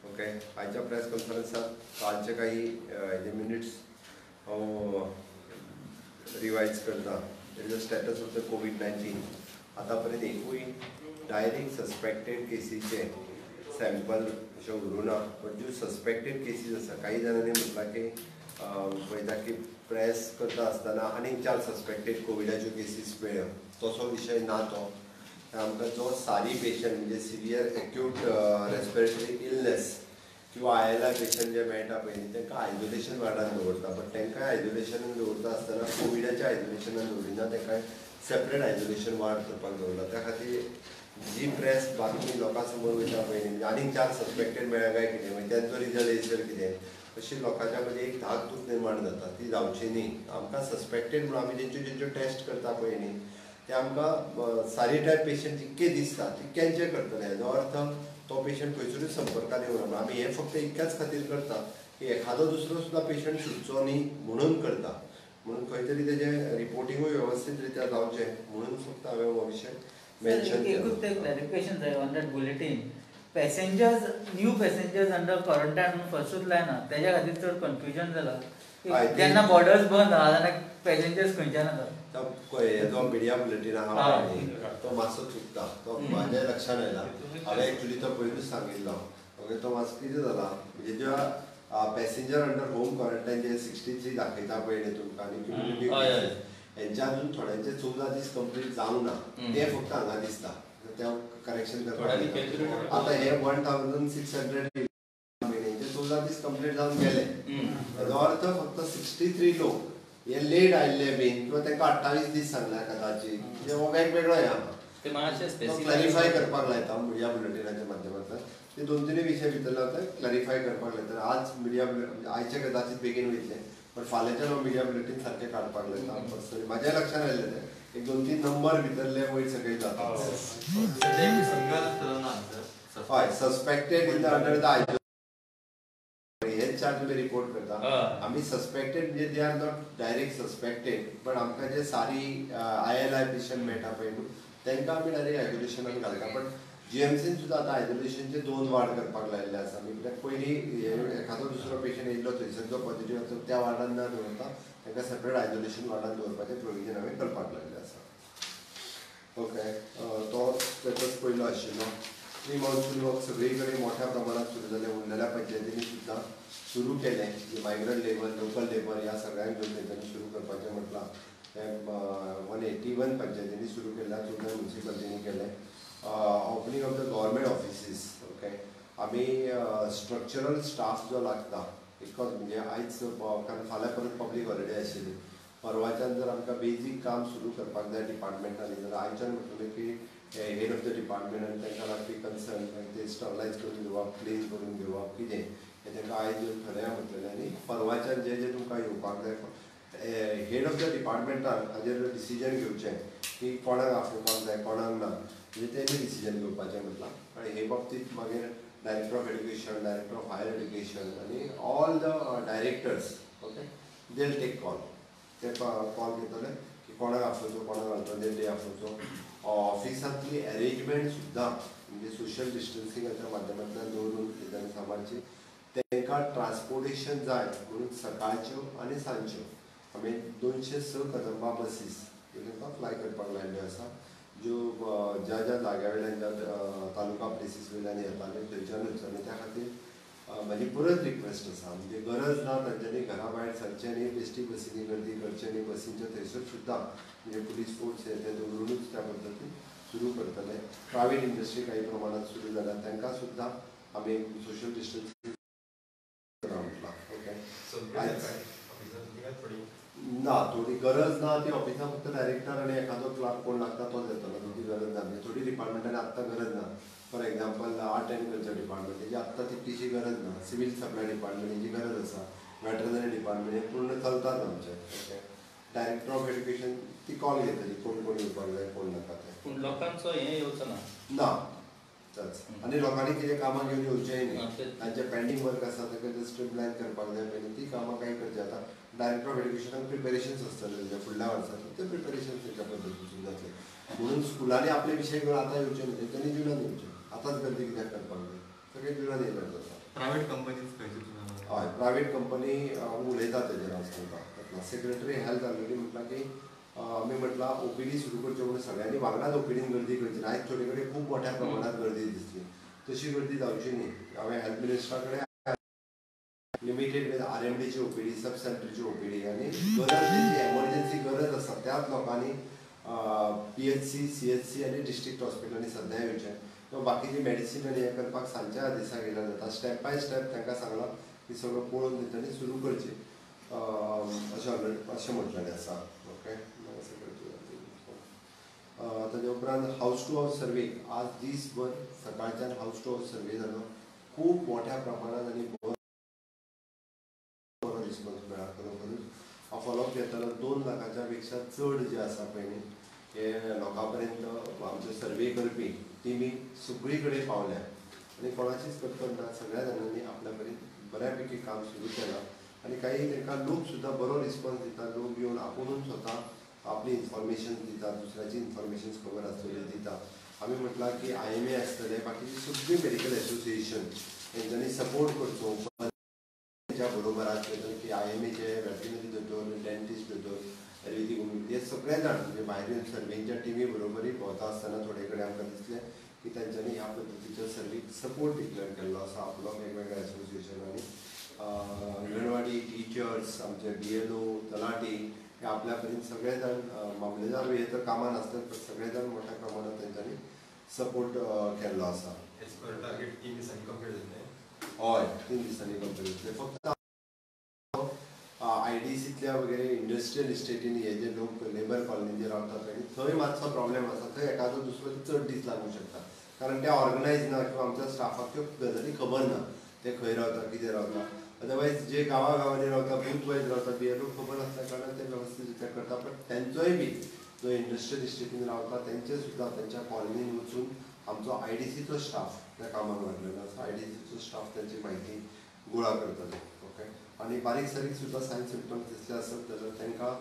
Okay, आयच्या press कॉन्फरन्सात कालचे काही हेजे मिनिट्स हांव रिवायज करता. It is the status of the COVID-19. आतां पर्यंत एकूय डायरेक्ट सस्पेक्टेड केसीचे सॅम्पल अशें उरूं ना, बट ज्यो सस्पेक्टेड केसीस आसा, काही जाणांनी म्हटलां की पळयता की प्रेस करता आसतना आनीक 4 सस्पेक्टेड कोविडाच्यो केसीस मेळ्ळ्यो. तसो विशय ना तो. आमकां जो सारी पेशंट म्हणजे सिवियर एक्यूट रेस्पिरेटरी इलनेस किंवा ILI patient जे मेळटा पळय न्ही, तांकां आयजोलेशन वार्डान दवरता. बट तांकां आयजोलेशनान दवरता आसतना कोविडाच्या आयजोलेशनान दवरिना, तांकां सेपरेट आयजोलेशन वार्ड करपाक दवरला. त्या खातीर जी प्रेस बातमी लोकां समोर वयता पळय न्ही, म्हणजे आनीक 4 सस्पेक्टेड मेळ्ळ्या काय कितें, मागीर तेंचो रिजल्ट येयसर कितें, अशी लोकांच्या मदीं एक धाकधूक निर्माण जाता. ती जावची न्ही. आमकां सस्पेक्टेड म्हणून आमी जेंच्यो जेंच्यो टेस्ट करता पळय न्ही, ते आमकां सारी टायप पेशंट जितके दिसता तितक्यांचे करतले. हेजो अर्थ तो पेशंट खंयसरूय संपर्कान येवना. आमी हें फक्त इतक्याच खातीर करता की एखादो दुसरो सुद्दां पेशंट सुटचो न्ही म्हणून करता. म्हणून खंय तरी तेजें रिपोर्टिंगूय व्यवस्थीत रित्या जावचें म्हणून फक्त हांवें हो विशय मेन्शन केलो. एकूच ते क्लॅरिफिकेशन जाय on that bulletin. Passengers, new passengers under quarantine म्हणून फर्स्टूच लायना, तेज्या खातीर चड कन्फ्युजन जाला. जेन्ना बॉर्डर्स बंद आहा जाल्यार पॅसेंजर्स खंयच्यान येता? हेजो मिडिया बुलेटीन आहा तो मातसो चुकता, तो म्हाज्या लक्षान आयला. हांवें एक्चुली तो पयरूच सांगिल्लो. ओके, तो मातसो कितें जाला म्हणजे ज्या पॅसेंजर अंडर होम क्वॉरंटायन जे 63 दाखयता पळय न्ही तुमकां, आनी क्युम्युलेटीव हेंच्या अजून थोड्यांचे 14 दीस कंप्लीट जावंक ना, ते फक्त हांगा दिसता. ते करेक्शन करपाक. आतां हे 1600 हेंचे 14 दीस कंप्लीट जावन गेले. हेजो अर्थ फक्त 63 लोक हे लेट आयिल्ले बीन किंवा तांकां 28 दीस सांगल्या कदाचित, म्हणजे हो वेगवेगळो हे आहा. क्लॅरिफाय करपाक लायता मिडिया बुलेटिनाच्या माध्यमांतल्यान. ते 2-3 विशय भितर वता, क्लॅरिफाय करपाक लायता. आज मिडिया आयचे कदाचित बेगीन वयतले, पण फाल्यांच्यान हांव मिडिया बुलेटीन सारकें काडपाक लायता. पर्सनली म्हाज्या लक्षान आयिल्लें तें एक 2-3 नंबर भितरले वयर सकयल जाता. हय, suspected in the under the आयजो हेच चार तुमी रिपोर्ट करता. आमी सस्पेक्टेड म्हणजे they are not direct suspected, पण आमकां जे सारी ILI patient मेळटा पळय न्हू, तांकां आमी डायरेक्ट आयजोलेशनान घालता. पण GMCन सुद्दां आतां आयजोलेशनचे 2 वार्ड करपाक लायिल्ले आसा. आमी कित्याक पयलीं एखादो दुसरो पेशंट येयल्लो थंयसर जो पॉझिटीव आसा त्या वार्डान ना दवरता, तांकां सेपरेट आयजोलेशन वार्डान दवरपाचें प्रोविजन हांवें करपाक लायिल्लें आसा. ओके, तो स्टेटस पयलो आशिल्लो. प्री मॉन्सून वर्क सगळी कडेन मोठ्या प्रमाणात सुरू जालें. उरलेल्या पंचायतींनी सुद्दां सुरू केलें. जे मायग्रंट लेबर, लोकल लेबर ह्या सगळ्यांक घेवन तेंच्यांनी सुरू करपाचें म्हटलां. तें 181 पंचायतींनी सुरू केलां, 14 म्युनिसिपालिटींनी केलें. Opening of the government offices. Okay, आमी स्ट्रक्चरल स्टाफ जो लागता because म्हणजे आयज कारण फाल्यां परत पब्लीक हॉलिडे आशिल्ली, परवाच्यान जर आमकां बेजीक काम सुरू करपाक जाय डिपार्टमेंटांनी, जाल्यार आयच्यान म्हटलें की हेड ऑफ the department आनी तांकां लागपी कन्सर्न ते स्टरलायज करून घेवप, क्लीन करून घेवप, कितें हें तांकां आयज येवन थरया म्हटलेलें. आनी परवाच्यान जे जे तुमकां येवपाक जाय हेड ऑफ the डिपार्टमेंटान हाजेर डिसिजन घेवचें की कोणाक आफोवपाक जाय कोणाक ना, म्हणजे तेजें डिसिजन घेवपाचें म्हटलां. आनी हे बाबतींत मागीर director of education, director of higher education आनी all the directors, okay, they will take call. ते कॉल घेतले की कोणाक आफोवचो कोणाक अल्टरनेट डे आफोवचो. ऑफिसांतली अरेंजमेंट सुद्दां म्हणजे सोशल डिस्टन्सिंगाच्या माध्यमांतल्यान दवरून तेंच्यांनी सांबाळची. तांकां ट्रान्सपोर्टेशन जाय म्हणून सकाळच्यो आनी सांजच्यो आमी 206 कदंबा बसीस ह्यो तांकां फ्लाय करपाक लायिल्ल्यो आसा, ज्यो ज्या ज्या जाग्या वयल्यान ज्या तालुका प्लेसीस वयल्यान येताल्यो थंयच्यानूच. आनी त्या खातीर म्हाजी परत रिक्वेस्ट आसा, म्हणजे गरज ना तांच्यांनी घरा भायर सरचें न्ही, बेश्टी बसींनी गर्दी करचें न्ही. बसींच्या थंयसर सुद्दां म्हणजे पुलीस फोर्स हे ते दवरुनूच त्या पद्दतीन सुरू करतले. प्रायवेट इंडस्ट्री काही प्रमाणात सुरू जाल्या, तांकां सुद्दां आमी सोशल डिस्टन्सिंग म्हटलां. ओके, ना थोडी गरज ना ती ऑफिसां फक्त डायरेक्टर आनी एखादो क्लार्क कोण लागता तोच येतलो, तिची गरज ना. म्हणजे थोडी डिपार्टमेंटांनी आत्तां गरज ना. For example art and culture department हेजी आत्तां तितलीशी गरज ना. सिवील सप्लाय डिपार्टमेंट हेजी गरज आसा. वेटरनरी डिपार्टमेंट हे पूर्ण चलतात आमचे. ओके, डायरेक्टर ऑफ एड्युकेशन ती कॉल घेतली कोण कोण येवपाक जाय कोण नाका तें. पूण लोकांचो हें येवचो ना. ना तेच. आनी लोकांनी कितें कामां घेवन येवचेंय न्ही, तांचें पेंडींग वर्क आसा ताका ते स्ट्रीमलायन करपाक जाय पयलीं, ती कामां कांय करचीं. आतां डायरेक्टर ऑफ एड्युकेशनाक प्रिपेरेशन्स आसतले तेंच्या फुडल्या वर्साक, ते प्रिपेरेशन्स तेंच्या पद्दतीन जातले. म्हणून स्कुलांनी आपले विशय घेवन आतां येवचें न्ही, तेंच्यांनी जुनान येवचें. आतांच गर्दी कित्याक करपाक जाय, सगळें जुनान येयल्यार जाता. प्रायव्हेट कंपनीज खंयची? हय, प्रायव्हेट कंपनी उलयता तेजेर हांव सांगता. सेक्रेटरी हेल्थ ऑलरेडी म्हटलां की आमी म्हटलां ओपीडी सुरू करच्यो म्हणून सगळ्यांनी वांगडाच ओपीडीन गर्दी करची ना. आयज थोडे कडेन खूब मोठ्या प्रमाणात गर्दी दिसली, तशी गर्दी जावची न्ही. हांवें हेल्थ मिनिस्टरा कडेन लिमिटेड विथ आरएमडीची ओपीडी, सब सेंटरची ओपीडी आनी गरज जी एमर्जन्सी गरज आसा त्याच लोकांनी पीएचसी, सीएचसी आनी डिस्ट्रिक्ट हॉस्पिटलांनी सद्या येवचें किंवा बाकीची मेडिसीन आनी हें करपाक सांजच्या दिसा गेल्यार जाता. स्टेप बाय स्टेप तांकां सांगलां की सगळं पळोवन तेंच्यांनी सुरू करचें अशें अशें म्हटलेलें आसा. ओके, ताजे उपरांत हावस टू हावस सर्वे आज दीसभर सकाळच्यान हावस टू हावस सर्वे जालो, खूब मोठ्या प्रमाणात आनी बरो रिस्पॉन्स मेळ्ळा. खरोखरूच हांव फॉलोअप घेतालो 2 लाखाच्या पेक्षा चड जे आसा पळय न्ही हे लोकां पर्यंत आमचे सर्वे करपी टिमी सगळी कडेन पावल्या आनी कोणाचीच कटकट ना. सगळ्या जाणांनी आपल्या परीन बऱ्या पैकी काम सुरू केलां आनी काही तांकां लोक सुद्दां बरो रिस्पॉन्स दिता. लोक येवन आपुणूच स्वता आपली इन्फॉर्मेशन दिता, दुसऱ्याची इन्फॉर्मेशन खबर आसतली दिता. आमी म्हटलां की IMA आसतले, बाकीची सगळी मेडिकल एसोसिएशन हेंच्यांनी सपोर्ट करचो तेच्या बरोबर आसतले की IMAचे वेटरिनरी दोतोर, डेंटिस्ट दोतोर, आयुर्वेदीक होमिओपॅथी हे सगळे जाण म्हणजे भायर सर्वेच्या टिमी बरोबरय भोंवता आसतना थोडे कडेन आमकां दिसलें की तेंच्यांनी ह्या पद्दतीचो सर्वीक सपोर्ट डिक्लेअर केल्लो आसा आपलो वेगवेगळ्या एसोसिएशनांनी. अंगणवाडी टिचर्स, आमचे BLO, तलाठी हे आपल्या परीन सगळे जाण, मामलेदार हे तर कामान आसतात पण सगळे जाण मोठ्या प्रमाणात तेंच्यांनी सपोर्ट केल्लो आसा. एज पर टार्गेट 3 दिसांनी कंप्लीट जातलें? हय, 3 दिसांनी कंप्लीट जातलें. फक्त IDCतल्या वगैरे इंडस्ट्रियल इस्टेटीन हे जे लोक लेबर कॉलनी जे रावतात पळय थंय मातसो प्रॉब्लेम आसा. थंय एखादो दुसरो चड दीस लागूंक शकता कारण ते ऑर्गनायज ना किंवा आमच्या स्टाफाक त्यो गजाली खबर ना ते खंय रावता कितें रावता. अदरवायज जे गांवा गांवांनी रावता, बूथ वायज रावता, BLO खबर आसल्या कारणान ते वेवस्थीत रित्या करता. पण तेंचोय बी जो इंडस्ट्रियल इस्टेटीन रावता तेंचे सुद्दां तेंच्या कॉलनीन वचून आमचो IDCचो स्टाफ त्या कामाक लागलेलो आसा. IDCचो स्टाफ तेंची म्हायती गोळा करतले. ओके, आनी बारीक सारीक सुद्दां सायन सिमटम्स दिसले आसत जाल्यार तांकां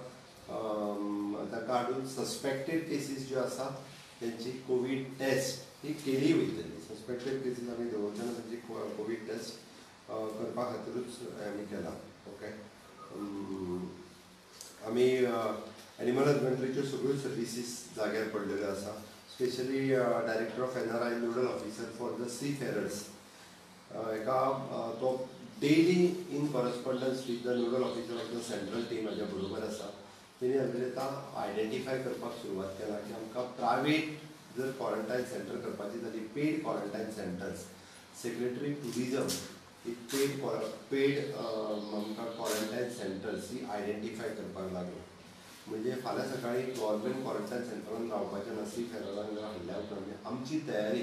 तांकां हाडून सस्पेक्टेड केसीस ज्यो आसा तेंची कोवीड टेस्ट ही केली वयतली. सस्पेक्टेड केसीस आमी दवरचे ना, तेंची कोवीड टेस्ट करपा खातीरूच आमी केला. ओके, आमी एनिमल हजबंड्रीच्यो सगळ्यो सर्विसीस जाग्यार पडलेल्यो आसा. Specially director of NRI nodal officer for the seafarers हेका तो daily in correspondence with the nodal officer of the central team हाज्या बरोबर आसा. तेणी ऑलरेडी आतां आयडेंटिफाय करपाक सुरवात केला की आमकां प्रायवेट जर क्वॉरंटायन सेंटर करपाची जाली, paid quarantine centres, secretary tourism ही पेड आमकां क्वॉरंटायन सेंटर्स ही आयडेंटिफाय करपाक लागलो. म्हणजे फाल्यां सकाळीं गव्हर्मेंट क्वॉरंटायन सेंटरान रावपाचें ना सी फेररांक जर हाडल्या उपरांत आमची तयारी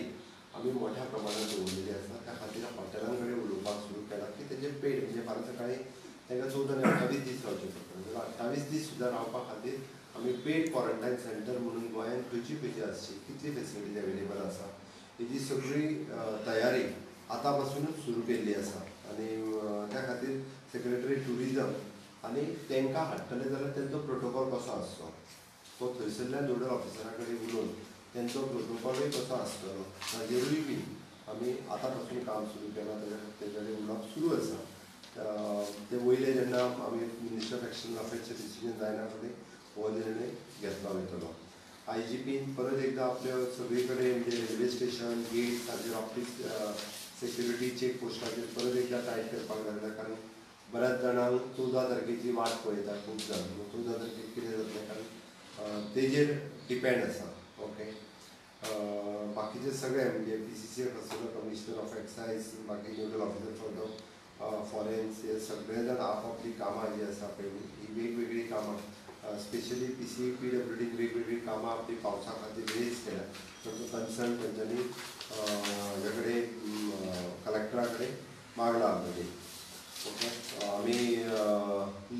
आमी मोठ्या प्रमाणात दवरलेली आसा. त्या खातीर हॉटेलां कडेन उलोवपाक सुरू केलां की तेजे पेड म्हणजे फाल्यां सकाळीं तांकां 14 आनी 28 दीस रावचे पडटले जाल्यार 28 दीस सुद्दां रावपा खातीर आमी पेड क्वॉरंटायन सेंटर म्हणून गोंयांत खंयची खंयची आसची, कितली फेसिलिटीज अवेलेबल आसा हेजी सगळी तयारी आतां पासुनूच सुरू केल्ली आसा. आनी त्या खातीर सेक्रेटरी ट्युरिजम आनी तांकां हाडटले जाल्यार तेंचो प्रोटोकॉल कसो आसचो तो थंयसरल्या नोडल ऑफिसरा कडेन उलोवन तेंचो प्रोटोकॉलूय कसो आसतलो ताजेरूय बी आमी आतां पासून काम सुरू केलां. तेजे कडेन उलोवप सुरू आसा. ते वयले जेन्ना आमी मिनिस्टर ऑफ एक्सटर्नल अफेर्सचें डिसिजन जायना फुडें हो निर्णय घेतलो वयतलो. IGPन परत एकदां आपल्यो सगळी कडेन म्हणजे रेल्वे स्टेशन गेट ताजेर ऑफिस सेक्युरिटी चेक पोस्टाचेर परत एकदां टायट करपाक लागला कारण बऱ्याच जाणांक 14 तारखेची वाट पळयता खूब जाण. 14 तारखेक कितें जातलें कारण तेजेर डिपेंड आसा. ओके, बाकीचे सगळे म्हणजे PCCF आसतलो, कमिशनर ऑफ एक्सायज, बाकी नोडल ऑफिसर फॉर the फॉरेन्स हे सगळे जाण आपापली कामां जी आसा पळय ही वेगवेगळीं कामां स्पेशली PCA PWD वेगवेगळीं कामां आपली पावसा खातीर रेज केल्या. तांचो कन्सर्न तेंच्यांनी हेज्या कडेन कलेक्टरा कडेन मागला ऑलरेडी. ओके, आमी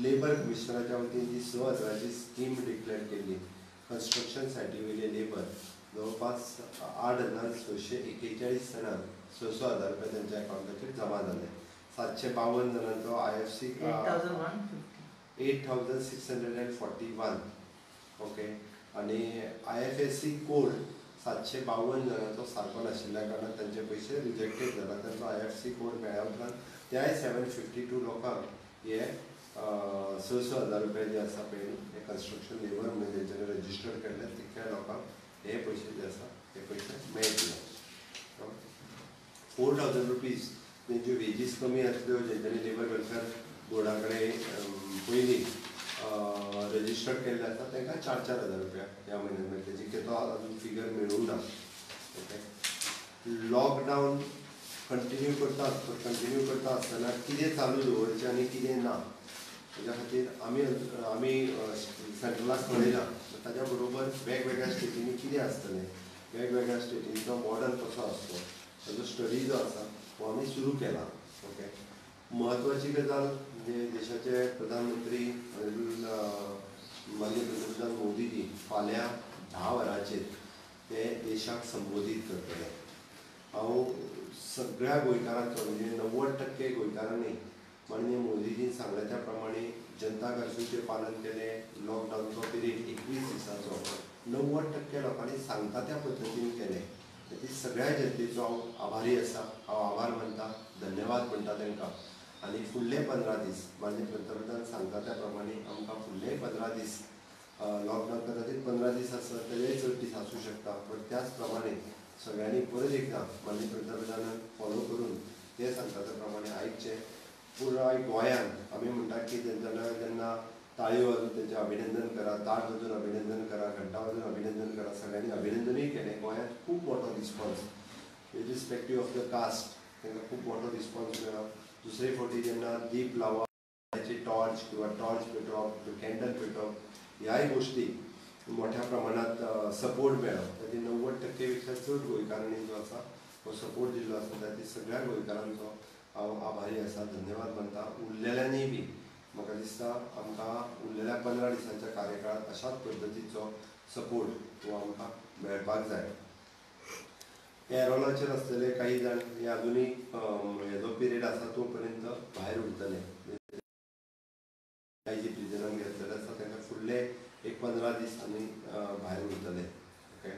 लेबर कमिशनराच्या वतीन जी 6,000ची स्कीम डिक्लेअर केल्ली कन्स्ट्रक्शन सायटी वयले लेबर जवळपास 8,641 जाणांक 6,000 रुपया तेंच्या अकावंटाचेर जमा जाले. 752 जाणांचो IFC 8,641. Okay, आनी IFSC code 752 जाणांचो सारको नाशिल्ल्या कारणान तांचे पयशे रिजेक्टेड जाला. तांचो IFC code मेळ्ळ्या उपरांत त्याय 752 लोकांक हे 6-6 हजार रुपया जे आसा पळय हे कन्स्ट्रक्शन लेबर म्हणून तेंच्यांनी रजिस्टर्ड केल्ले तितक्या लोकांक हे पयशे जे आसा हे पयशे मेळटले. 4000 रुपीज तेंच्यो वेजीस कमी आसल्यो जेंच्यांनी लेबर वेलफेअर बोर्डा कडेन पयलीं रजिस्टर्ड केल्ले आसा तांकां 4-4 हजार रुपया ह्या म्हयन्यान मेळटले, जितके तो अजून फिगर मेळूंक ना. ओके, लॉकडावन कंटिन्यू करता आसतना कितें चालू दवरचें आनी कितें ना तेज्या खातीर आमी आमी सेंट्रलाक कळयलां. ताज्या बरोबर वेगवेगळ्या स्टेटींनी कितें आसतलें, वेगवेगळ्या स्टेटींचो मॉडल कसो आसतलो ताजो स्टडी जो आसा हो आमी सुरू केला. ओके, म्हत्वाची गजाल म्हणजे देशाचे प्रधानमंत्री माननीय पंतप्रधान मोदीजी फाल्यां 10 वरांचेर ते देशाक संबोधीत करतले. हांव सगळ्या गोंयकारांचो म्हणजे 90% गोंयकारांनी माननीय मोदीजीन सांगलें त्या प्रमाणे जनता कर्फ्यूचें पालन केलें. लॉकडावनचो पिरियड 21 दिसांचो 90% लोकांनी सांगता त्या पद्दतीन केलें. ती सगळ्या जनतेचो हांव आभारी आसा, हांव आभार मानता, धन्यवाद म्हणटा तांकां. आनी फुडले 15 दीस माननीय पंतप्रधान सांगता त्या प्रमाणे आमकां फुडले 15 दीस लॉकडावन कदाचित 15 दीस आसत तेजेय चड दीस आसूं शकता, पण त्याच प्रमाणे सगळ्यांनी परत एकदां माननीय पंतप्रधानाक फॉलो करून ते सांगता त्या प्रमाणे आयकचें. पुराय गोंयांत आमी म्हणटा की जेन्ना जेन्ना ताळयो वाजून तेंचें अभिनंदन करा, ताट वाजून अभिनंदन करा, घंटा वाजून अभिनंदन करा, सगळ्यांनी अभिनंदनूय केलें. गोंयांत खूब मोठो response irrespective of the caste तांकां खूब मोठो रिस्पॉन्स मेळ्ळो. दुसरे फावटी जेन्ना दीप लावप, टॉर्च किंवा टॉर्च पेटोवप, कॅन्डल पेटोवप ह्याय गोश्टी मोठ्या प्रमाणात सपोर्ट मेळ्ळो. ताची 90% पेक्षा चड गोंयकारांनी जो आसा हो सपोर्ट दिल्लो आसा. ताची सगळ्या गोंयकारांचो हांव आभारी आसा, धन्यवाद मानता. उरलेल्यांनी बी म्हाका दिसता आमकां उरलेल्या 15 दिसांच्या कार्यकाळांत अशाच पद्दतीचो सपोर्ट हो आमकां मेळपाक जाय. पॅरोलाचेर आसलेले काही जाण हे अजुनूय हेजो पिरियड आसा तो पर्यंत भायर उरतले. काही जे प्रिजनान घेतलेले आसा तांकां फुडले एक 15 दीस आनी भायर उरतले. ओके,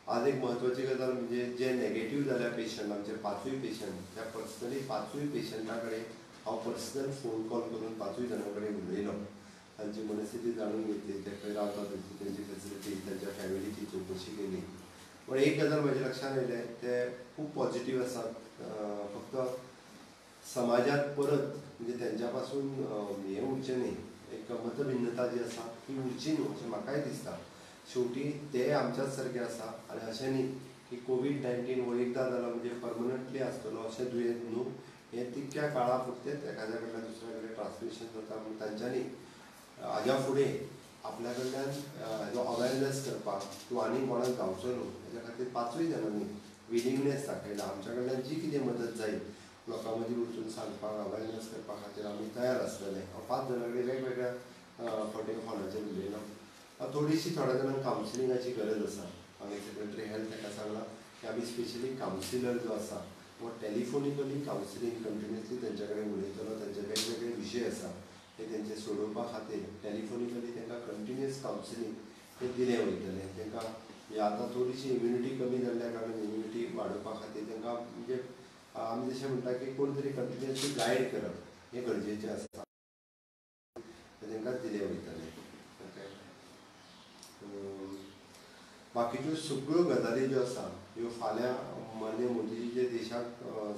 आज एक म्हत्वाची गजाल म्हणजे जे नेगेटीव जाल्या पेशंट, आमचे 5 पेशंट, त्या पर्सनली 5 पेशंटा कडेन हांव पर्सनल फोन कॉल करून 5 जाणां कडेन उलयलो. तांची मनस्थिती जाणून घेतली, ते खंय रावतात, तेंची फेसिलिटी, तांच्या फॅमिलीची चवकशी केली. पण एक गजाल म्हज्या लक्षांत येयलें, ते खूब पॉझिटीव आसात. फक्त समाजात परत म्हणजे तेंच्या पासून हें उरचें न्ही, एक मतभिन्नता जी आसा ती उरची न्हू अशें म्हाकाय दिसता. शेवटी ते आमच्याच सारके आसा आनी अशें न्ही की कोवीड-19 हो एकदां जाला म्हणजे परमनंटली आसतलो अशें दुयेंत न्हू. हें तितक्या काळा पुरतेंच एखाद्या कडल्यान दुसऱ्या कडेन ट्रान्समिशन जाता. म्हूण तांच्यांनी हाज्या फुडें आपल्या कडल्यान हेजो अवेरनेस करपाक किंवा आनी कोणाक जावचो न्हू हेज्या खातीर 5 जाणांनी विलिंगनेस दाखयला. आमच्या कडल्यान जी कितें मदत जाय लोकां मदीं वचून सांगपाक, अवेरनेस करपा खातीर आमी तयार आसतले. हांव 5 जाणां कडेन वेगवेगळ्या फावटी फोनाचेर उलयलो. थोडीशी थोड्या जाणांक कावन्सिलिंगाची गरज आसा. हांवें सेक्रेटरी हेल्थ ताका सांगलां की आमी स्पेशली कावन्सिलर जो आसा हो टेलिफोनिकली कावन्सिलींग कंटिन्युअसली तेंच्या कडेन उलयतलो. तेंचे वेगवेगळे विशय आसा ते तेंचे सोडोवपा खातीर टेलिफोनिकली तांकां कंटिन्युअस कावन्सिलींग ते दिलें वयतलें. तांकां म्हणजे आतां थोडीशी इम्युनिटी कमी जाल्ल्या कारणान इम्युनिटी वाडोवपा खातीर तांकां म्हणजे आमी जशें म्हणटा की कोण तरी कंटिन्युअसली गायड करप हें गरजेचें आसा, तें तांकां दिलें वयतलें. ओके, बाकीच्यो सगळ्यो गजाली ज्यो आसा ह्यो फाल्यां माननीय मोदीजीचे देशाक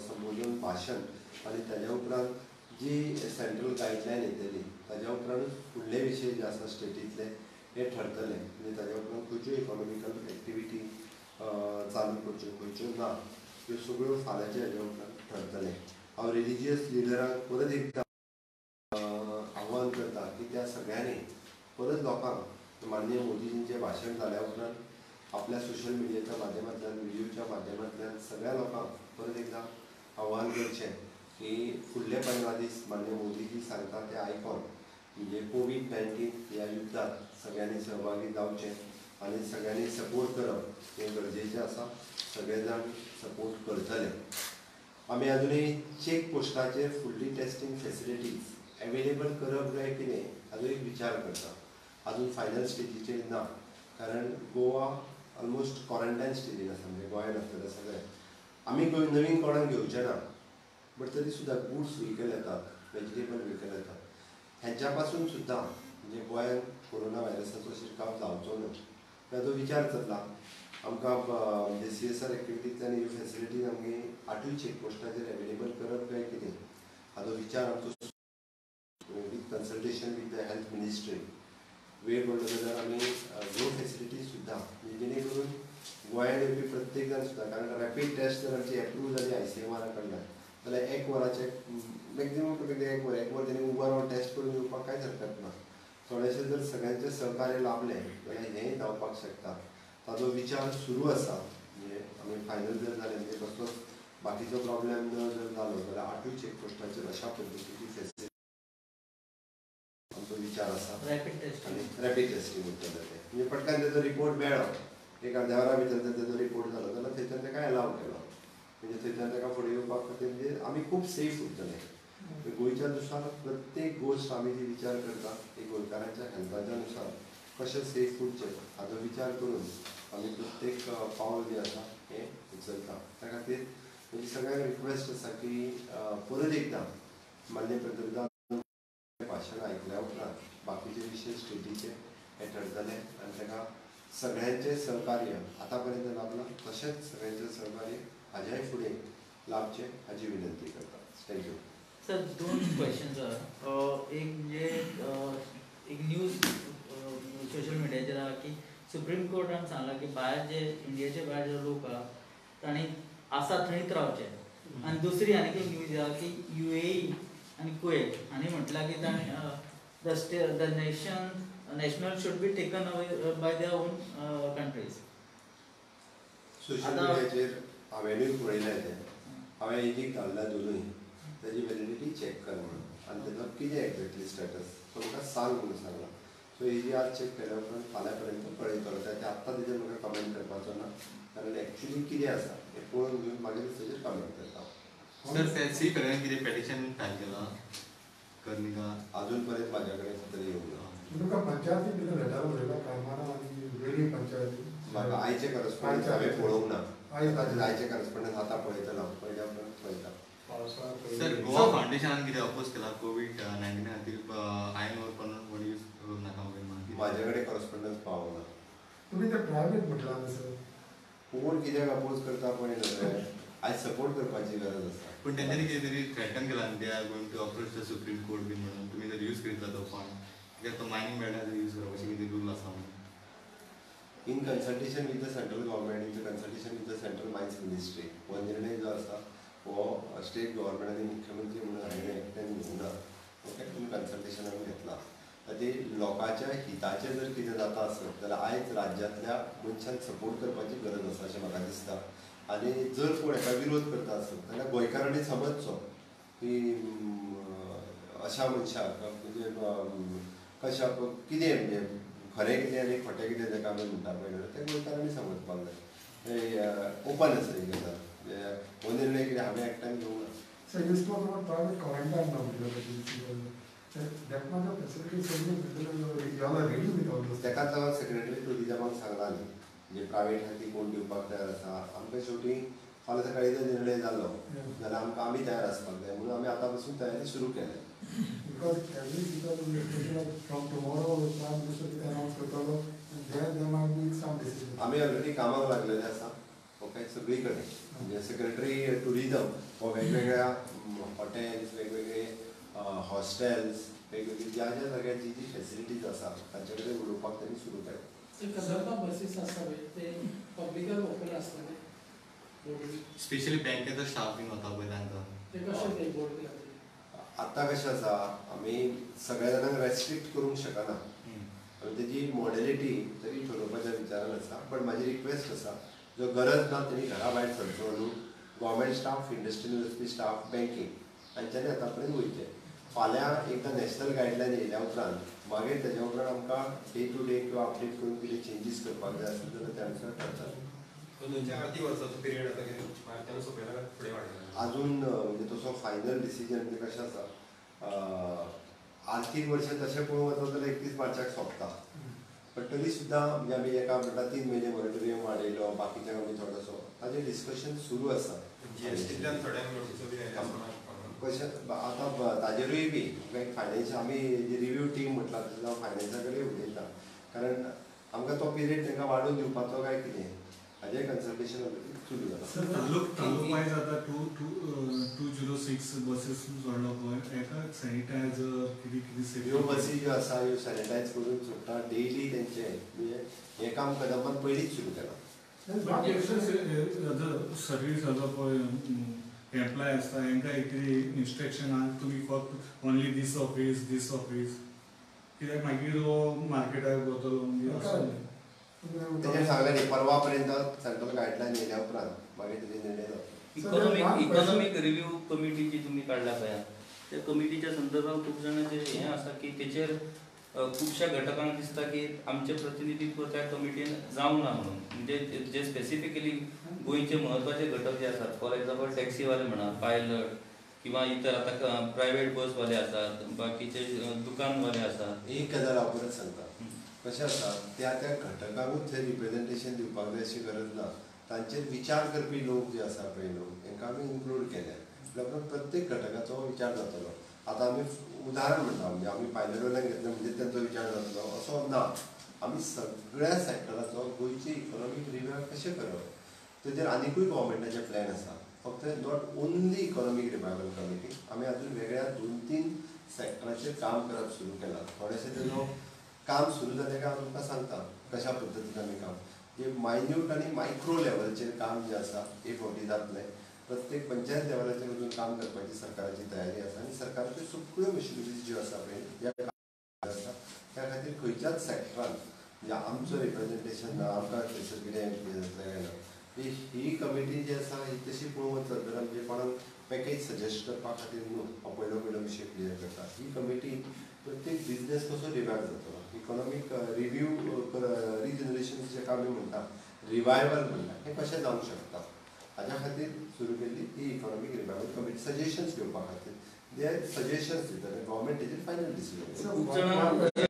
संबोधन भाशण आनी ताज्या उपरांत जी सेंट्रल गायडलायन येतली ताज्या उपरांतूच फुडले विशय जे आसा स्टेटींतले हे ठरतले. म्हणजे ताज्या उपरांत खंयच्यो इकॉनॉमिकल एक्टिविटी चालू करच्यो, खंयच्यो ना, ह्यो सगळ्यो फाल्यांच्या हेज्या उपरांत ठरतले. हांव रिलिजियस लिडरांक परत एकदां आव्हान करता की त्या सगळ्यांनी परत लोकांक माननीय मोदीजींचें भाशण जाल्या उपरांत आपल्या सोशल मिडियाच्या माध्यमांतल्यान, व्हिडियोच्या माध्यमांतल्यान सगळ्या लोकांक परत एकदां आव्हान करचें की फुडले 15 दीस माननीय मोदीजी सांगता ते आयकोन म्हणजे कोवीड-19 ह्या युद्धात सगळ्यांनी सहभागी जावचें आनी सगळ्यांनी सपोर्ट करप हें गरजेचें आसा. सगळे जाण सपोर्ट करतले. आमी अजुनूय चॅक पोस्टाचेर फुडली टेस्टिंग फेसिलिटीज एवेलेबल करप काय कितें हाजो एक विचार करता. अजून फायनल स्टेजीचेर ना, कारण गोवा ऑलमोस्ट क्वॉरंटायन स्टेजीन आसा, म्हणजे गोंयांत आसतले सगळे. आमी नवीन कोणाक घेवचे ना, बट तरी सुद्दां गुड्स व्हिकल येतात, वेजिटेबल व्हिकल येतात, ह्याच्या पासून सुद्दां म्हणजे गोंयांत कोरोना व्हायरसाचो शिरकाव जावचो न्हू ताचो विचार चल्ला. आमकां म्हणजे CSR एक्टिविटींतल्यान ह्यो फेसिलिटीज आमगे 8 चॅकपोस्टाचेर एवेलेबल करप काय कितें हाचो विचार आमचो with consultation with the health ministry वेळ पडलो जाल्यार आमी ह्यो फेसिलिटीज सुद्दां म्हणजे जेणे करून गोंयांत येवपी प्रत्येक जाण सुद्दां, कारण रॅपीड टेस्ट जर आमची एप्रूव जाली ICMR कडल्यान जाल्यार 1 वराचे मॅक्झिमम टू 1 वर 1 वर तेणी उबो रावन टेस्ट करून येवपाक कांयच हरकत ना. थोडेशें जर सगळ्यांचें सहकार्य लाभलें जाल्यार हेंय जावपाक शकता. ताजो विचार सुरू आसा. म्हणजे आमी फायनल जर जालें म्हणजे कसलोच बाकीचो प्रॉब्लेम न जर जालो जाल्यार 8 चॅकपोस्टाचेर अशा पद्दतीची फेसिलिटी आमचो विचार आसा. आनी रॅपीड टेस्टींग उरतलें तें, म्हणजे पटकन तेजो रिपोर्ट मेळ्ळो एक अर्द्या वरा भितर जर तेजो रिपोर्ट जालो जाल्यार थंयच्यान तेका एलाव केलो, म्हणजे थंयच्यान तेका फुडें येवपाक खातीर म्हणजे आमी खूब सेफ उरतले. गोंयच्या नुसार प्रत्येक गोश्ट आमी जी विचार करता ती गोंयकारांच्या हेल्थाच्या नुसार कशें सेफ उरचें हाचो विचार करून आमी प्रत्येक पावल जें आसा हें उचलता. त्या खातीर म्हजी सगळ्यांक रिक्वेस्ट आसा की परत एकदां माननीय पंतप्रधान भाशण आयकल्या उपरांत बाकीचे विशय स्टेटीचे हे ठरतले आनी ताका सगळ्यांचें सहकार्य आतां पर्यंत लाभलां तशेंच सगळ्यांचें सहकार्य हाज्याय फुडें लाभचें हाजी विनंती करता. Thank you. Sir 2 questions आहा. एक म्हणजे एक न्यूज सोशल मिडियाचेर आहा की सुप्रीम कोर्टान सांगलां की भायर जे इंडियाचे भायर जे लोक आहा तांणी आसा थंयच रावचे. आनी दुसरी आनीक एक न्यूज आहा की UAE आनी कुवेत हांणी म्हटलां की तांणी the national should be taken away by their own countries. Social मिडियाचेर हांवेंनूय पळयलें तें, हांवें एजीक धाडला दोनूय, ताजी वेलिडिटी चॅक कर म्हणून आनी तेजो कितें एक्झॅक्टली स्टेटस तो म्हाका सांग म्हणून सांगला. सो हेजी आज चॅक केल्या उपरांत फाल्यां पर्यंत पळयतलो. त्या आत्तां तेजेर म्हाका कमेंट करपाचो ना, कारण एक्चुली कितें आसा हें पळोवन घेवन मागीर ताजेर कमेंट करता. सर सी कडेन कितें पेटिशन फायल केलां कर्निका? अजून पर्यंत म्हाज्या कडेन तरी येवंक ना. तुमकां पंचायती भितर लेटर बरयला करमाना आनी वेळी पंचायती? म्हाका आयचे करस्पॉन्डन्स हांवें पळोवंक ना, आयचे करस्पॉन्डन्स आतां पळयतलो, पळयल्या उपरांत पळयता. सर गोवा फाउंडेशनान कितें अपोज केला कोवीड-19 खातीर आयन ओर पण यूज करूं नाका म्हणून? म्हाजे कडेन करस्पॉन्डन्स पावूंक ना. तुमी ते प्रायवेट म्हटलां सर, कोण कित्याक अपोज करता पळय न्हू, आयज सपोर्ट करपाची गरज आसा. पूण तेंच्यांनी कितें तरी थ्रेटन केलां they are going to approach the Supreme Court बीन म्हणून, तुमी जर यूज करीत तो फंड कित्याक तो मायनींग मेळटा यूज करप अशें कितें रूल आसा म्हणून. In consultation with the central government, in consultation with the central mines ministry हो निर्णय जो आसा हो स्टेट गव्हर्मेंट आनी मुख्यमंत्री म्हणून हांवें एकट्यान घेवंक ना, ओके, इन कन्सल्टेशन आमी घेतला. खातीर लोकांच्या हिताचें जर कितें जाता आसत जाल्यार आयज राज्यांतल्या मनशान सपोर्ट करपाची गरज आसा अशें म्हाका दिसता. आनी जर कोण हेका विरोध करता आसत जाल्यार गोंयकारांनी समजचो की अशा मनशाक म्हणजे कशा कितें म्हणजे खरें कितें आनी खोटें कितें ताका आमी म्हणटा पळय तें गोंयकारांनी समजपाक जाय. ओपन आसा ही गजाल, हो निर्णय कितें हांवें एकट्यान घेवंक ना. Sir, you spoke about private quarantine now. That much of facilities you all are ready with all those. तेकाच लागून सेक्रेटरी टुरिजमाक सांगला न्ही, म्हणजे प्रायवेट खातीर कोण दिवपाक तयार आसा. आमकां शेवटी फाल्यां सकाळीं जर निर्णय जालो जाल्यार आमकां आमी तयार आसपाक जाय म्हणून आमी आतां पासून तयारी सुरू केल्या. Because every because from tomorrow prime minister कितें अनाउन्स करतलो there might be some decision. आमी ऑलरेडी कामाक लागलेले आसा, ओके, सगळी कडेन. म्हणजे सेक्रेटरी टुरिजम हो वेगवेगळ्या हॉटेल्स, वेगवेगळे हॉस्टेल्स, वेगवेगळी ज्या ज्या जाग्यार जी जी फेसिलिटीज आसा तांचे कडेन उलोवपाक तांणी सुरू केलें. कदंबा बसीस आसता पळय ते पब्लिकाक ओपन आसता ते, स्पेशली बँकेचो स्टाफ बीन वता पळय तांकां ते कशें ते बोर्ड? आतां कशें आसा, आमी सगळ्या जाणांक रेस्ट्रिक्ट करूंक शकना, आनी तेजी मॉडेलिटी तरी ठरोवपाच्या विचारान आसा. बट म्हाजी रिक्वेस्ट आसा, जो गरज ना तेणी घरा भायर सरचो न्हू. गव्हर्मेंट स्टाफ, इंडस्ट्रीन वचपी स्टाफ, बँकींग हांच्यांनी आतां पर्यंत वयचें. फाल्यां एकदां नॅशनल गायडलायन येयल्या उपरांत मागीर तेज्या उपरांत आमकां डे टू डे किंवा अपडेट करून कितें चेंजीस करपाक जाय आसत जाल्यार त्या अनुसार करतले. आर्थीक वर्साचो पिरियड आतां कितें मार्चान सोंपयला फुडें वाडयला अजून, म्हणजे तसो फायनल डिसिजन म्हणजे कशें आसा, आर्थीक वर्स तशें पळोवंक वचत जाल्यार 31 मार्चाक सोंपता, पण तरी सुद्दां म्हणजे आमी एका म्हणटा 3 म्हयने मॉरेटोरियम वाडयलो, बाकीच्यांक आमी थोडोसो ताजेर डिस्कशन सुरू आसा. जीएसटींतल्यान थोड्यांक नोटीसो बी आयल्या कशें आतां ताजेरूय बी फायनान्स आमी जी रिव्यू टीम म्हटला तशें हांव फायनान्सा कडेन उलयता, कारण आमकां तो पिरियड तांकां वाडोवन दिवपाचो काय कितें हाजेर कन्सल्टेशन सुरू जाला. सर तालुक वायज आतां 206 बसीस जोडलो पळय, एका सॅनिटायझर कितें कितें ह्यो बसी ज्यो आसा ह्यो सॅनिटायज करून सोडटा डेली तेंचे, म्हणजे हें काम कदंबान पयलींच सुरू केलां. सर्वीस आसा पळय एम्प्लॉय आसता हेंकां एक कितें इन्स्ट्रक्शन आहा तुमी फक्त only this office this office, कित्याक मागीर हो मार्केटाक वतलो म्हणजे तेजेर सांगलें न्ही परवा पर्यंत सेंट्रल गायडलायन येयल्या उपरांत मागीर तेजेर निर्णय जातलो. इकॉनॉमीक रिव्यू कमिटी जी तुमी काडल्या पळय त्या कमिटीच्या संदर्भात खूब जाणांचें हें आसा की तेचेर खुबश्या घटकांक दिसता की आमचें प्रतिनिधित्व त्या कमिटीन जावंक ना म्हणून, म्हणजे जे स्पेसिफिकली गोंयचे म्हत्वाचे घटक जे आसात, फॉर एक्झाम्पल टॅक्सीवाले म्हणा, पायलट किंवा इतर आतां प्रायवेट बसवाले आसात, बाकीचे दुकानवाले आसात. एक गजाल हांव परत सांगता, कशें आसा त्या त्या घटकांकूच थंय रिप्रेझेंटेशन दिवपाक जाय अशी गरज ना. तांचेर विचार करपी लोक जे आसा पळय न्हू तांकां आमी इन्क्लूड केल्या, म्हणल्यार प्रत्येक घटकाचो विचार जातलो. आतां आमी उदाहरण म्हणटा म्हणजे आमी पायलट घेतले म्हणजे तेंचो विचार जातलो असो ना. आमी सगळ्या सॅक्टराचो गोंयची इकॉनॉमीक रिवायव कशें करप तेजेर आनिकूय गव्हर्मेंटाचे प्लॅन आसा. फक्त not only economic revival committee, आमी अजून वेगळ्या 2-3 सॅक्टराचेर काम करप सुरू केलां. थोडेशें तेजो काम सुरू जालें काय हांव तुमकां सांगता कशा पद्दतीन आमी काम जे मायन्यूट आनी मायक्रो लेवलाचेर काम जें आसा हे फावटी जातलें. प्रत्येक पंचायत लेवलाचेर वचून काम करपाची सरकाराची तयारी आसा आनी सरकाराच्यो सगळ्यो मशिनरीज ज्यो आसा पळय ज्या आसा त्या खातीर खंयच्याच सॅक्टरान म्हणजे आमचो रिप्रेझेंटेशन ना, आमकां थंयसर कितें जातलें काय ना, ही कमिटी जी आसा ही तशी पळोवंक वचत जाल्यार म्हणजे कोणाक पॅकेज सजेस्ट करपा खातीर न्हू. हांव पयलो पयलो विशय क्लियर करता. ही कमिटी प्रत्येक बिजनेस कसो रिवायव जातलो, इकॉनॉमीक रिव्यू रिजनरेशन जेका आमी म्हणटा, रिवायवल म्हणटा, हें कशें जावंक शकता हाज्या खातीर सुरू केल्ली ही इकॉनॉमीक रिवायवल कमिटी. सजेशन्स घेवपा खातीर जे सजेशन्स दितले गव्हर्मेंट तेजेर फायनल डिसिजन. खूब जाणां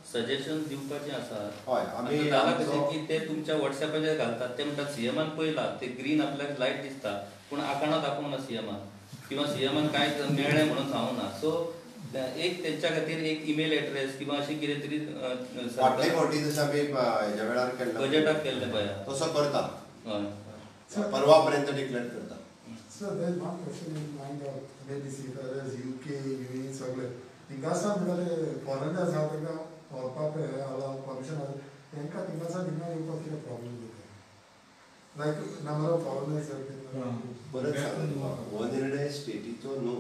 सजेशन दिवपाचें आसा. हय, आमी जालां कशें की ते तुमच्या वॉट्सॅपाचेर घालतात, ते म्हणटात सीएमान पळयला ते ग्रीन आपल्याक लायट दिसता पूण आकाणो दाखोवंक ना सीएमान, किंवा सीएमान कांय मेळ्ळें म्हणून सांगूंक ना. सो एक तेंच्या खातीर एक ईमेल एड्रेस किंवा अशें कितें तरी फाटले फावटी जशें आमी हेज्या वेळार केल्लें बजेटाक केल्लें पळय तसो करता, हय परवा पर्यंत डिक्लेअर करता. Sir, there is one question in mind of maybe seafarers, UK, UAE सगळे थिंगासान म्हणल्यार फॉरेनर्स आहा तांकां व्हरपाक अलाव परमिशन आसा, तांकां थिंगासान हिंगा येवपाक कितें प्रॉब्लम जाता? लायक नंबर ऑफ फॉरेनर्स. परत सांगता, हो निर्णय स्टेटीचो न्हू.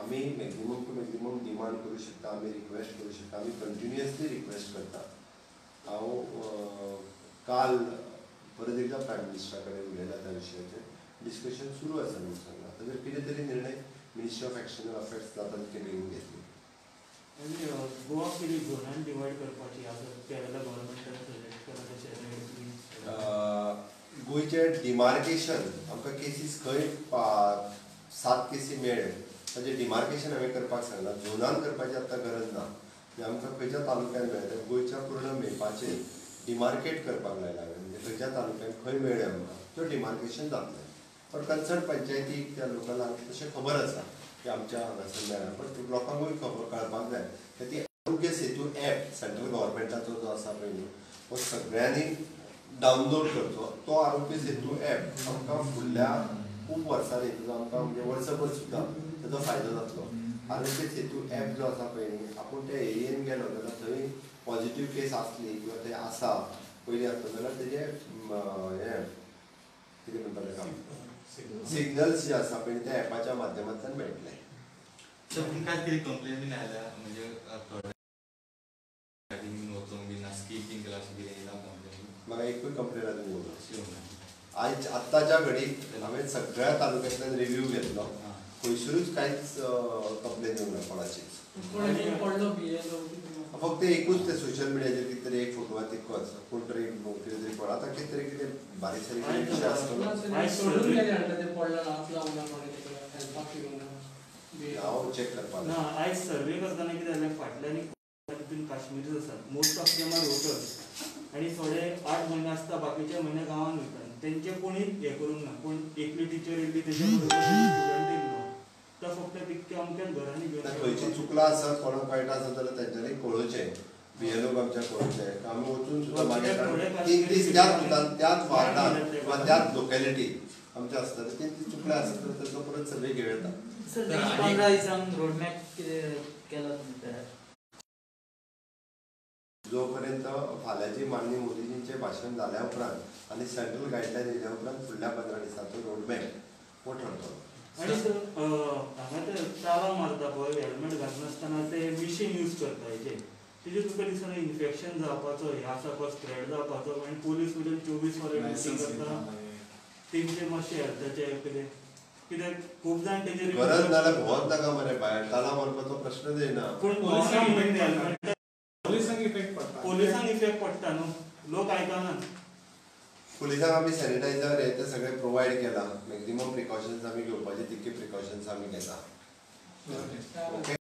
आमी मॅक्झिमम टू मॅक्झिमम डिमांड करूं शकता, आमी रिक्वेस्ट करूं शकता, आमी कंटिन्युअसली रिक्वेस्ट करता. हांव काल परत एकदां प्रायम मिनिस्टरा कडेन उलयला त्या विशयाचेर, डिस्कशन सुरू आसा म्हणून सांगला. ताजेर कितें तरी निर्णय मिनिस्ट्री ऑफ एक्सटर्नल अफेर्स जाता तितके बेगीन घेतली. आनी गोवा कितें झोनान डिवायड करपाची आसा केरला गव्हर्मेंटान सजेस्ट केलां तशें रेड ग्रीन? गोंयचें डिमार्केशन आमकां केसीस खंय 7 केसी मेळ्ळे ताजें डिमार्केशन हांवें करपाक सांगलां. झोनान करपाची आतां गरज ना, म्हणजे आमकां खंयच्या तालुक्यान मेळटा गोंयच्या पूर्ण मेपाचेर डिमार्केट करपाक लायला हांवें, म्हणजे खंयच्या तालुक्यान खंय मेळ्ळें आमकां त्यो डिमार्केशन जातलें. पण कन्सर्न पंचायतीक त्या लोकलांक तशें खबर आसा की आमच्या हांगासर मेळ्ळा, पण लोकांकूय खबर कळपाक जाय की ती आरोग्य सेतू एप सेंट्रल गव्हर्मेंटाचो जो आसा पळय न्हू हो सगळ्यांनी डावनलोड करचो. तो आरोग्य सेतू एप आमकां फुडल्या खूब वर्सांनी तेजो आमकां म्हणजे वर्सभर सुद्दां तेजो फायदो जातलो. आरोग्य सेतू एप जो आसा पळय न्ही, आपूण त्या एरियेन गेलो जाल्यार थंय पॉझिटीव केस आसली किंवा थंय आसा पयलीं आसलो जाल्यार तेजें हें कितें म्हणटा तेका सिग्नल्स जे आसा पळय त्या एपाच्या माध्यमांतल्यान मेळटले. सर तुमकां कितें कंप्लेन बीन आयल्या म्हणजे थोडे वचोंक बीन स्कीप बीन केला अशें कितें येयला कंप्लेन? म्हाका एकूय कंप्लेन अजून येवंक ना. आयज आत्ताच्या घडीक हांवें सगळ्या तालुक्यांतल्यान रिव्यू घेतलो, खंयसरूच कांयच कंप्लेन येवंक ना कोणाचीच. फक्त एकूच ते सोशल मिडियाचेर कितें तरी एक फोटो तितकोच कोण तरी कितें तरी पडला, आतां कितें तरी कितें बारीक सारीक विशय आसतलो. हांव चॅक करपाक ना. आयज सर्वे करतना कितें जालें, फाटल्यान तितून काश्मीरीज आसात, most of them are voters आनी थोडे 8 म्हयने आसता, बाकीचे म्हयने गांवांत वयता. तेंचे कोणीच हें करूंक ना. कोण एकली टिचर येयल्ली, तेजे बरोबर स्टुडंट येयल्लो, तो फक्त तितके अमक्याच घरांनी घेवन खंयची चुकलां आसत, कोणाक कळटा आसत जाल्यार तेंच्यांनी कळोवचें, बीएलओक आमच्या कळोवचें. आमी वचून सुद्दां मागीर 3 दीस त्याच बुथान, त्याच वार्डान किंवा त्याच लोकेलिटी आमच्या आसता, 3 दीस चुकले आसत तर ताचो परत सर्वे घेवं येता. सर, 15 दिसांक रोडमॅप कितें केला तुमी तयार? जो पर्यंत फाल्यांची माननीय मोदीजींचें भाशण जाल्या उपरांत आनी सेंट्रल गायडलायन येयल्या उपरांत फुडल्या 15 दिसांचो रोडमॅप हो ठरतलो. आनी सर, हांगा ते तालां मारता पळय, हेल्मेट घालनासतना ते मिशीन यूज करता हेजें, तेजेर तुका दिसना इन्फेक्शन जावपाचो हें आसा पळय, स्प्रेड जावपाचो? आनी पोलीस वयल्यान 24 वरां ड्युटी करता, तेंचे मातशें हेल्थाचें कितें कित्याक खूब जाण तेजेर गरज नाल्यार भोंवत नाका मरे भायर, तालां मारपाचो प्रश्नच येना. पूण पोलिसांक इफेक्ट पडटा, पोलिसांक इफेक्ट पडटा न्हू, लोक आयकनात. पुलिसांक आमी सॅनिटायझर हे ते सगळे प्रोवायड केला, मॅक्झिमम प्रिकॉशन्स आमी घेवपाचे तितके प्रिकॉशन्स आमी घेता. ओके.